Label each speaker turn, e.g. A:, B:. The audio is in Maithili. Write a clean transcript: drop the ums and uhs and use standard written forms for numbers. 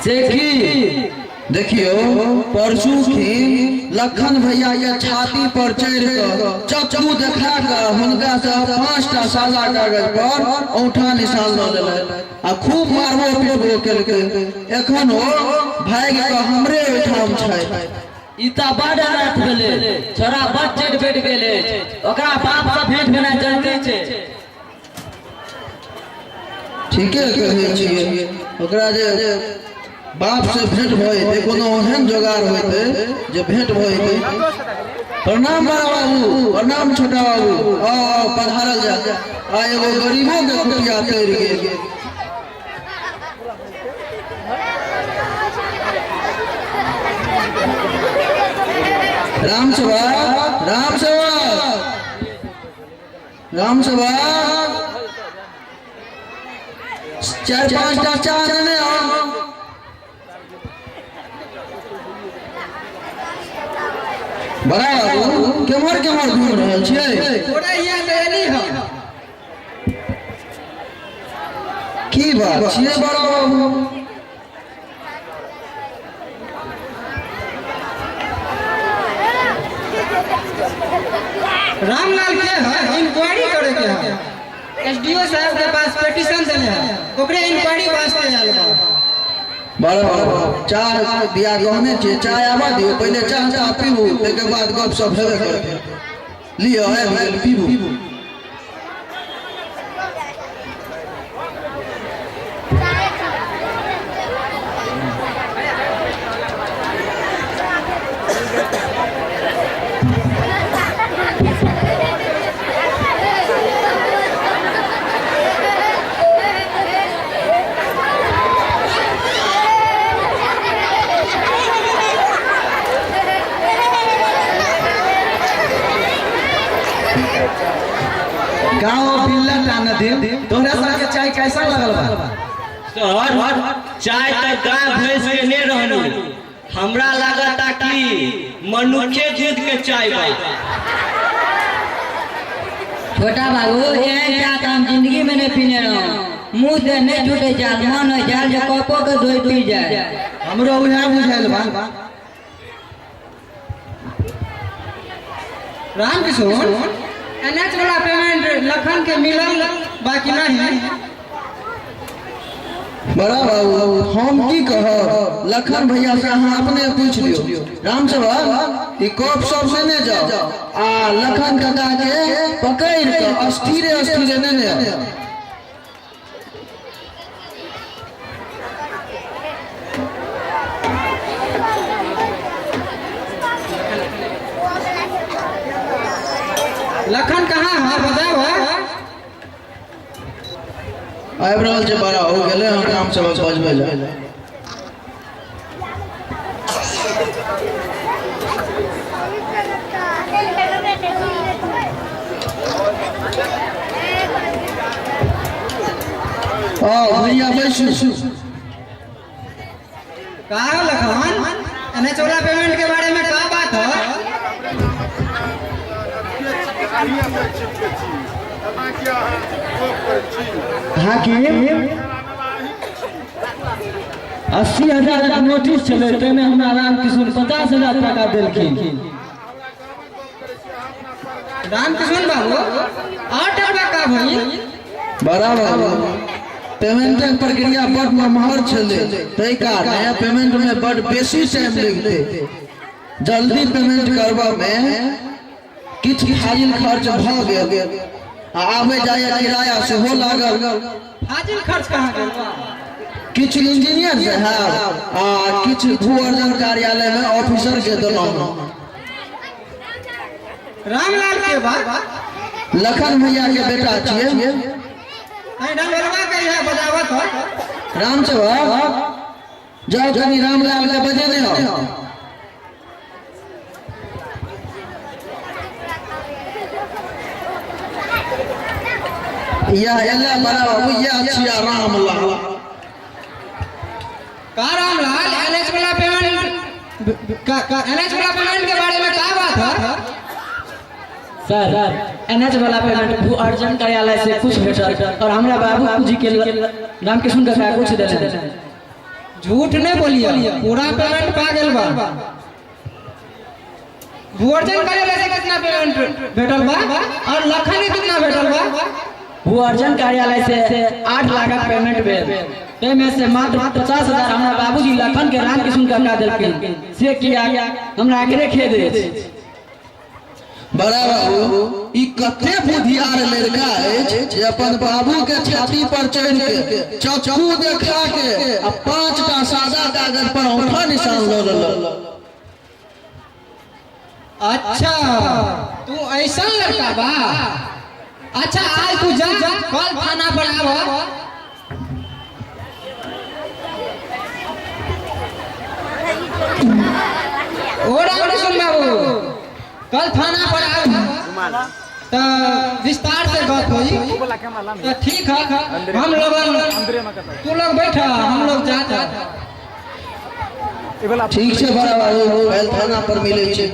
A: से की
B: देखियो परसू खिन लखन भैया के छाती पर चढ़ि कऽ चक्कू देखा कऽ हुनका से 5टा सादा कागज पर औंठा निशान लऽ लेलथि आ खूब मारबो पीटबो केलकै। एखन ओ भागि कऽ हमरे ओहिठाम छथि।
A: ई तऽ बड अनर्थ भेलै, छोड़ा बड चढ़ि बैठ गेल अछि, ओकरा बाप सँ भेंट भेनाइ जरूरी छै।
B: ठीके कहै छियै, ओकरा जे बाप से भेंट भऽ जेतै, कोनो ओहन जोगाड़ होइतै जे भेंट भऽ जेतै। प्रणाम बड़ा बाबू, प्रणाम छोटा बाबू, आओ आओ पधारल जाय। आ एगो गरीबो के कुटिया तैर गेल। राम सेवक, राम सेवक, राम सेवक, 4-5टा चाह देने आओ। बड़ा बाबू केम्हर केम्हर घूम रहल छियै?
C: तोरे हियाँ से एली हँ।
B: की बात छियै बड़ा बाबू?
C: रामलाल के है इंक्वायरी करे के है, एसडीओ साहब के पास पिटीशन देने है, ओकरे इंक्वायरी वास्ते आयल बा।
B: बड़ा बाबू चाह दिया कहने छियै, चाय आबऽ दियौ, पहिले चाह ताह पीबू, ताहिके बाद गप सप हेबे करतै। लिअ आबि गेल, पीबू।
A: गाँव बिल्ला टाना दिन तोहरा सबके चाय कैसा लगल बा?
D: सर चाय तऽ गाय भैंस के ने रहनी, हमरा लागता कि मनुखे दूध के चाय बा।
E: छोटा बाबू एहन चाय तऽ हम जिंदगी में नहीं पीने रहूं, मुंह से नहीं छूटे चाल, मन हो चाल जो कपो के धोई पी जाए।
B: हमरो उएह बुझायल बा।
C: राम किशोर, एनएच वाला पेमेंट लखन के मिलल बाकी नहीं?
B: बड़ा बाबू हम की कहब, लखन भैया से अहाँ अपने पूछ लियौ। राम सेवक ई कप सब लेने जाओ आ लखन काका के पकड़ि कऽ अस्थिरे अस्थिरे नेने आउ।
C: लखन कहाँ है बताओ?
B: आबि रहल छै बड़ा हो गेलै हम राम सेवक बजबै लए। आओ भैया बैसू।
C: का हो लखन, एनएच वाला पेमेंट के बारे में का बात है?
A: हाकिम 80,000 के नोटिस छलै, ताहिमे हमरा राम किशुन 50,000 टाका देलखिन।
C: राम किशुन बाबू और टका का भई?
B: बड़ा बाबू पेमेंटक प्रक्रिया बड नमहर छलै, ताहि कारणे पेमेंट में बड बेसी टाइम लगतै। जल्दी पेमेंट करबा में किछु फाजिल खर्च भऽ गेल आ आबै जाय किराया सेहो लागल।
C: फाजिल खर्च कहाँ गेल?
B: किछु इंजीनियर साहब आ किछु भू अर्जन कार्यालय में ऑफिसर के देलहुँ।
C: रामलाल के बात?
B: लखन भैया के बेटा छियै।
C: नहीं डंगलवा के है बजावत हो।
B: राम सेवक जाओ कनी रामलाल के बजेने आओ। यह एला बड़ा बाबू, यह छिया रामलाल।
C: का रामलाल एनएच वाला पेमेंट का एनएच वाला पेमेंट के बारे में का बात है?
A: सर, एनएच वाला पेमेंट भू अर्जन कार्यालय से कुछ भेटल और हमरा बाबू जी के रामकिशन काका कुछ देले।
C: झूठ नहीं बोलिए, पूरा पेमेंट पा गेल बा। भूअर्जन कार्यालय से कितना पेमेंट भेटल बा और लखन के कितना भेटल बा?
A: भू अर्जन कार्यालय से 8 लाख का पेमेंट भेल, ताहिमे से मात्र 50,000 हमरा बाबूजी लखन के रामकिशन काका देलखिन, से किया हमरा एकरे खेद अछि।
B: बड़ा बाबू, ई कते बुधियार लड़का अछि जे अपन बाबू के छाती पर चढ़ के चक्कू देखा के आ 5टा सादा कागज पर औंठा निशान लऽ लेलक।
C: अच्छा, तू ऐसा लड़का बा। अच्छा, आज तू जा, कल थाना पर आव। ओ रामकिशन बाबू, कल थाना पर आव तो विस्तार से गप होई। तो ठीक है, हम लोगन, तू लोग बैठ, हम लोग जाते हैं।
B: ठीक छै बड़ा बाबू, काल्हि थाना पर मिलै छै।